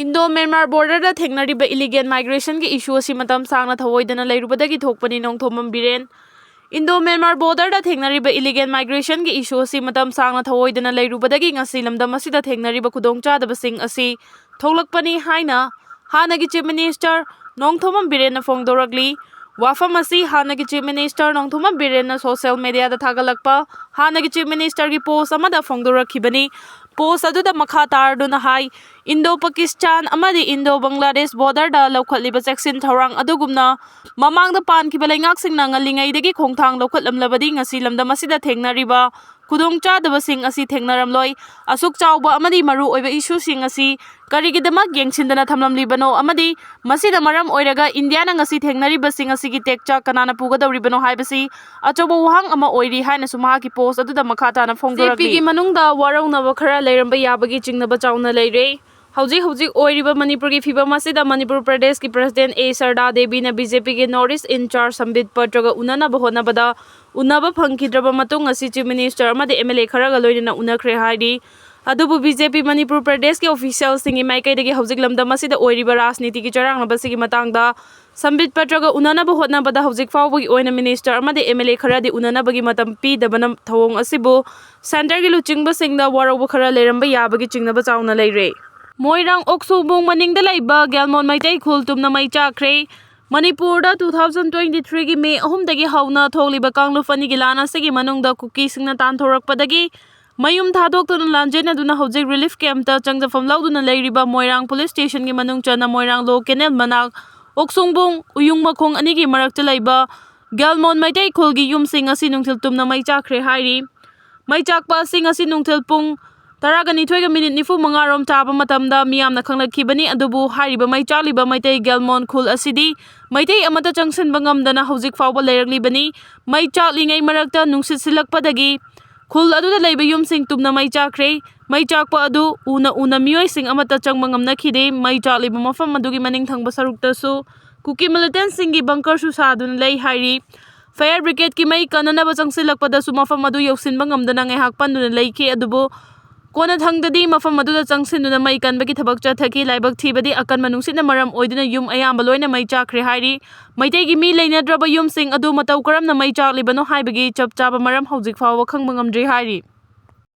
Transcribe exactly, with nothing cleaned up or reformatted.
Indo Myanmar ꯕꯣꯔꯗꯔꯗ ꯊꯦꯡꯅꯔꯤꯕ illegal ꯃꯥꯏꯒ꯭ꯔꯦꯁꯟꯒꯤ ꯏꯁꯨ ꯑꯁꯤ ꯃꯇꯝ ꯁꯥꯡꯅ ꯊꯧꯑꯣꯏꯗꯅ ꯂꯩꯔꯨꯕꯗꯒꯤ ꯊꯣꯛꯄꯅꯤ, ꯅꯣꯡꯊꯣꯝꯕꯝ ꯕꯤꯔꯦꯟ꯫ ꯏꯟꯗꯣ ꯃ꯭ꯌꯥꯟꯃꯥꯔ ꯕꯣꯔꯗꯔꯗ ꯊꯦꯡꯅꯔꯤꯕ ꯏꯂꯤꯒꯦꯜ ꯃꯥꯏꯒ꯭ꯔꯦꯁꯟꯒꯤ ꯏꯁꯨ ꯑꯁꯤ ꯃꯇꯝ ꯁꯥꯡꯅ ꯊꯧꯑꯣꯏꯗꯅ ꯂꯩꯔꯨꯕꯗꯒꯤ ꯉꯁꯤ ꯂꯝꯗꯝ ꯑꯁꯤꯗ ꯊꯦꯡꯅꯔꯤꯕ ꯈꯨꯗꯣꯡꯆꯥꯗꯕꯁꯤꯡ ꯑꯁꯤ ꯊꯣꯛꯂꯛꯄꯅꯤ ꯍꯥꯏꯅ ꯍꯥꯟꯅꯒꯤ ꯆꯤꯐ ꯃꯤꯅꯤꯁꯇꯔ ꯅꯣꯡꯊꯣꯝꯕꯝ ꯕꯤꯔꯦꯟꯅ ꯐꯣꯡꯗꯣꯔꯛꯂꯤ꯫ ꯋꯥꯐꯝ ꯑꯁꯤ ꯍꯥꯟꯅꯒꯤ ꯆꯤꯐ ꯃꯤꯅꯤꯁꯇꯔ ꯅꯣꯡꯊꯣꯝꯕꯝ ꯕꯤꯔꯦꯟꯅ ꯁꯣꯁꯤꯌꯦꯜ ꯃꯤꯗꯤꯌꯥꯗ ꯊꯥꯒꯠꯂꯛꯄ ꯍꯥꯟꯅꯒꯤ ꯆꯤꯐ ꯃꯤꯅꯤꯁꯇꯔꯒꯤ ꯄꯣꯁ ꯑꯃꯗ ꯐꯣꯡꯗꯣꯔꯛꯈꯤꯕꯅꯤ꯫ ꯄꯣꯁ ꯑꯗꯨꯗ ꯃꯈꯥ ꯇꯥꯔꯗꯨꯅ ꯍꯥꯏ, ꯏꯟꯗꯣ ꯄꯥꯀꯤꯁꯇꯥꯟ ꯑꯃꯗꯤ ꯏꯟꯗꯣ ꯕꯪꯒ꯭ꯂꯥꯗꯦꯁ ꯕꯣꯔꯗꯔꯗ ꯂꯧꯈꯠꯂꯤꯕ ꯆꯦꯛꯁꯤꯟ ꯊꯧꯔꯥꯡ ꯑꯗꯨꯒꯨꯝꯅ ꯃꯃꯥꯡꯗ ꯄꯥꯟꯈꯤꯕ ꯂꯩꯉꯥꯛꯁꯤꯡꯅ ꯉꯜꯂꯤꯉꯩꯗꯒꯤ ꯈꯣꯡꯊꯥꯡ ꯂꯧꯈꯠꯂꯝꯂꯕꯗꯤ ꯉꯁꯤ ꯂꯝꯗꯝ ꯑꯁꯤꯗ ꯊꯦꯡꯅꯔꯤꯕ ꯈꯨꯗꯣꯡꯆꯥꯗꯕꯁꯤꯡ ꯑꯁꯤ ꯊꯦꯡꯅꯔꯝꯂꯣꯏ꯫ ꯑꯁꯨꯛ ꯆꯥꯎꯕ ꯑꯃꯗꯤ ꯃꯔꯨ ꯑꯣꯏꯕ ꯏꯁꯨꯁꯤꯡ ꯑꯁꯤ ꯀꯔꯤꯒꯤꯗꯃꯛ ꯌꯦꯡꯁꯤꯟꯗꯅ ꯊꯝꯂꯝꯂꯤꯕꯅꯣ ꯑꯃꯗꯤ ꯃꯁꯤꯅ ꯃꯔꯝ ꯑꯣꯏꯔꯒ ꯏꯟꯗꯤꯌꯥꯅ ꯉꯁꯤ ꯊꯦꯡꯅꯔꯤꯕꯁꯤꯡ ꯑꯁꯤꯒꯤ ꯇꯦꯛꯆꯥꯛ ꯀꯅꯥꯅ ꯄꯨꯒꯗꯧꯔꯤꯕꯅꯣ ꯍꯥꯏꯕꯁꯤ ꯑꯆꯧꯕ ꯋꯥꯍꯪ ꯑꯃ ꯑꯣꯏꯔꯤ ꯍꯥꯏꯅꯁꯨ ꯃꯍꯥꯛꯀꯤ ꯄꯣꯁ ꯑꯗꯨꯗ ꯃꯈꯥ ꯇꯥꯅ ꯐꯣꯡꯗꯣꯔꯛꯂꯤ꯫ ꯕꯤ ꯖꯦ ꯄꯤꯒꯤ ꯃꯅꯨꯡꯗ ꯋꯥꯔꯧꯅꯕ ꯈꯔ ꯂꯩꯔꯝꯕ ꯌꯥꯕꯒꯤ ꯆꯤꯡꯅꯕ ꯆꯥꯎꯅ ꯂꯩꯔꯦ꯫ ꯍꯧꯖꯤꯛ ꯍꯧꯖꯤꯛ ꯑꯣꯏꯔꯤꯕ ꯃꯅꯤꯄꯨꯔꯒꯤ ꯐꯤꯕꯝ ꯑꯁꯤꯗ ꯃꯅꯤꯄꯨꯔ ꯄ꯭ꯔꯗꯦꯁꯀꯤ ꯄ꯭ꯔꯁꯤꯗꯦꯟ ꯑꯦ ꯁꯔꯗꯥ ꯗꯦꯕꯤꯅ ꯕꯤ ꯖꯦ ꯄꯤꯒꯤ ꯅꯣꯔꯠ ꯏꯁ ꯏꯟꯆꯥꯔꯖ ꯁꯝꯕꯤꯠ ꯄꯇ꯭ꯔꯒ ꯎꯅꯅꯕ ꯍꯣꯠꯅꯕꯗ ꯎꯅꯕ ꯐꯪꯈꯤꯗ꯭ꯔꯕ ꯃꯇꯨꯡ ꯉꯁꯤ ꯆꯤꯐ ꯃꯤꯅꯤꯁꯇꯔ ꯑꯃꯗꯤ ꯑꯦꯝ ꯑꯦꯜ ꯑꯦ ꯈꯔꯒ ꯂꯣꯏꯅꯅ ꯎꯅꯈ꯭ꯔꯦ ꯍꯥꯏꯔꯤ꯫ ꯑꯗꯨꯕꯨ ꯕꯤ ꯖꯦ ꯄꯤ ꯃꯅꯤꯄꯨꯔ ꯄ꯭ꯔꯗꯦꯁꯀꯤ ꯑꯣꯐꯤꯁꯤꯌꯦꯜꯁꯤꯡꯒꯤ ꯃꯥꯏꯀꯩꯗꯒꯤ ꯍꯧꯖꯤꯛ ꯂꯝꯗꯝ ꯑꯁꯤꯗ ꯑꯣꯏꯔꯤꯕ ꯔꯥꯖꯅꯤꯇꯤꯒꯤ ꯆꯔꯥꯡꯅꯕꯁꯤꯒꯤ ꯃꯇꯥꯡꯗ ꯁꯝꯕꯤꯠ ꯄꯇ꯭ꯔꯒ ꯎꯅꯅꯕ ꯍꯣꯠꯅꯕꯗ ꯍꯧꯖꯤꯛ ꯐꯥꯎꯕꯒꯤ ꯑꯣꯏꯅ ꯃꯤꯅꯤꯁꯇꯔ ꯑꯃꯗꯤ ꯑꯦꯝ ꯑꯦꯜ ꯑꯦ ꯈꯔꯗꯤ ꯎꯅꯅꯕꯒꯤ ꯃꯇꯝ ꯄꯤꯗꯕꯅ ꯊꯧꯑꯣꯡ ꯑꯁꯤꯕꯨ ꯁꯦꯟꯇꯔꯒꯤ ꯂꯨꯆꯤꯡꯕꯁꯤꯡꯗ ꯋꯥꯔꯧꯕ ꯈꯔ ꯂꯩꯔꯝꯕ ꯌꯥꯕꯒꯤ ꯆꯤꯡꯅꯕ ꯆꯥꯎꯅ ꯂꯩꯔꯦ꯫ ꯃꯣꯏꯔꯥꯡ ꯑꯣꯛꯁꯨꯡꯕꯨꯡ ꯃꯅꯤꯡꯗ ꯂꯩꯕ ꯒꯦꯜꯃꯣꯟ ꯃꯩꯇꯩ ꯈꯨꯜ ꯇꯨꯝꯅ ꯃꯩ ꯆꯥꯛꯈ꯭ꯔꯦ꯫ ꯃꯅꯤꯄꯨꯔꯗ two thousand twenty three ꯒꯤ ꯃꯦ ꯑꯍꯨꯝꯗꯒꯤ ꯍꯧꯅ ꯊꯣꯛꯂꯤꯕ ꯀꯥꯡꯂꯨꯞ ꯑꯅꯤꯒꯤ ꯂꯥꯟ ꯑꯁꯤꯒꯤ ꯃꯅꯨꯡꯗ ꯀꯨꯀꯤꯁꯤꯡꯅ ꯇꯥꯟꯊꯣꯔꯛꯄꯗꯒꯤ ꯃꯌꯨꯝ ꯊꯥꯗꯣꯛꯇꯨꯅ ꯂꯥꯟꯖꯦꯟꯅꯗꯨꯅ ꯍꯧꯖꯤꯛ ꯔꯤꯂꯤꯐ ꯀꯦꯝꯞꯇ ꯆꯪꯖꯐꯝ ꯂꯧꯗꯨꯅ ꯂꯩꯔꯤꯕ ꯃꯣꯏꯔꯥꯡ ꯄꯨꯂꯤꯁ ꯁ꯭ꯇꯦꯁꯟꯒꯤ ꯃꯅꯨꯡ ꯆꯟꯅ ꯃꯣꯏꯔꯥꯡ ꯂꯣ ꯀꯦꯅꯦꯜ ꯃꯅꯥꯛ ꯑꯣꯛꯁꯨꯡꯕꯨꯡ ꯎꯌꯨꯡ ꯃꯈꯣꯡ ꯑꯅꯤꯒꯤ ꯃꯔꯛꯇ ꯂꯩꯕ ꯒꯦꯜꯃꯣꯟ ꯃꯩꯇꯩ ꯈꯨꯜꯒꯤ ꯌꯨꯝꯁꯤꯡ ꯑꯁꯤ ꯅꯨꯡꯊꯤꯜ ꯇꯨꯝꯅ ꯃꯩ ꯆꯥꯛꯈ꯭ꯔꯦ ꯍꯥꯏꯔꯤ꯫ ꯃꯩ ꯆꯥꯛꯄ ꯑꯁꯤ ꯉꯁꯤ ꯅꯨꯡꯊꯤꯜ ꯄꯨꯡ ꯇꯔꯥꯒ ꯅꯤꯊꯣꯏꯒ ꯃꯤꯅꯤꯠ ꯅꯤꯐꯨ ꯃꯉꯥ ꯔꯣꯝ ꯇꯥꯕ ꯃꯇꯝꯗ ꯃꯤꯌꯥꯝꯅ ꯈꯪꯂꯛꯈꯤꯕꯅꯤ꯫ ꯑꯗꯨꯕꯨ ꯍꯥꯏꯔꯤꯕ ꯃꯩ ꯆꯥꯛꯂꯤꯕ ꯃꯩꯇꯩ ꯒꯦꯜꯃꯣꯟ ꯈꯨꯜ ꯑꯁꯤꯗꯤ ꯃꯩꯇꯩ ꯑꯃꯠꯇ ꯆꯪꯁꯤꯟꯕ ꯉꯝꯗꯅ ꯍꯧꯖꯤꯛ ꯐꯥꯎꯕ ꯂꯩꯔꯛꯂꯤꯕꯅꯤ꯫ ꯃꯩ ꯆꯥꯛꯂꯤꯉꯩ ꯃꯔꯛꯇ ꯅꯨꯡꯁꯤꯠ ꯁꯤꯜꯂꯛꯄꯗꯒꯤ ꯈꯨꯜ ꯑꯗꯨꯗ ꯂꯩꯕ ꯌꯨꯝꯁꯤꯡ ꯇꯨꯝꯅ ꯃꯩ ꯆꯥꯛꯈ꯭ꯔꯦ꯫ ꯃꯩ ꯆꯥꯛꯄ ꯑꯗꯨ ꯎꯅ ꯎꯅ ꯃꯤꯑꯣꯏꯁꯤꯡ ꯑꯃꯠꯇ ꯆꯪꯕ ꯉꯝꯅꯈꯤꯗꯦ꯫ ꯃꯩ ꯆꯥꯛꯂꯤꯕ ꯃꯐꯝ ꯑꯗꯨꯒꯤ ꯃꯅꯤꯡ ꯊꯪꯕ ꯁꯔꯨꯛꯇꯁꯨ ꯀꯨꯀꯤ ꯃꯤꯂꯤꯇꯦꯟꯠꯁꯤꯡꯒꯤ ꯕꯪꯀꯔꯁꯨ ꯁꯥꯗꯨꯅ ꯂꯩ ꯍꯥꯏꯔꯤ꯫ ꯐꯥꯌꯔ ꯕ꯭ꯔꯤꯒꯦꯗꯀꯤ ꯃꯩ ꯀꯟꯅꯅꯕ ꯆꯪꯁꯤꯜꯂꯛꯄꯗꯁꯨ ꯃꯐꯝ ꯑꯗꯨ ꯌꯧꯁꯤꯟꯕ ꯉꯝꯗꯅ ꯉꯥꯏꯍꯥꯛ ꯄꯟꯗꯨꯅ ꯂꯩꯈꯤ꯫ ꯑꯗꯨꯕꯨ ꯀꯣꯟꯅꯊꯪꯗꯗꯤ ꯃꯐꯝ ꯑꯗꯨꯗ ꯆꯪꯁꯤꯟꯗꯨꯅ ꯃꯩ ꯀꯟꯕꯒꯤ ꯊꯕꯛ ꯆꯠꯊꯈꯤ꯫ ꯂꯥꯏꯕꯛ ꯊꯤꯕꯗꯤ ꯑꯀꯟꯕ ꯅꯨꯡꯁꯤꯠꯅ ꯃꯔꯝ ꯑꯣꯏꯗꯨꯅ ꯌꯨꯝ ꯑꯌꯥꯝꯕ ꯂꯣꯏꯅ ꯃꯩ ꯆꯥꯛꯈ꯭ꯔꯦ ꯍꯥꯏꯔꯤ꯫ ꯃꯩꯇꯩꯒꯤ ꯃꯤ ꯂꯩꯅꯗ꯭ꯔꯕ ꯌꯨꯝꯁꯤꯡ ꯑꯗꯨ ꯃꯇꯧ ꯀꯔꯝꯅ ꯃꯩ ꯆꯥꯛꯂꯤꯕꯅꯣ ꯍꯥꯏꯕꯒꯤ ꯆꯞ ꯆꯥꯕ ꯃꯔꯝ ꯍꯧꯖꯤꯛ ꯐꯥꯎꯕ ꯈꯪꯕ ꯉꯝꯗ꯭ꯔꯤ ꯍꯥꯏꯔꯤ꯫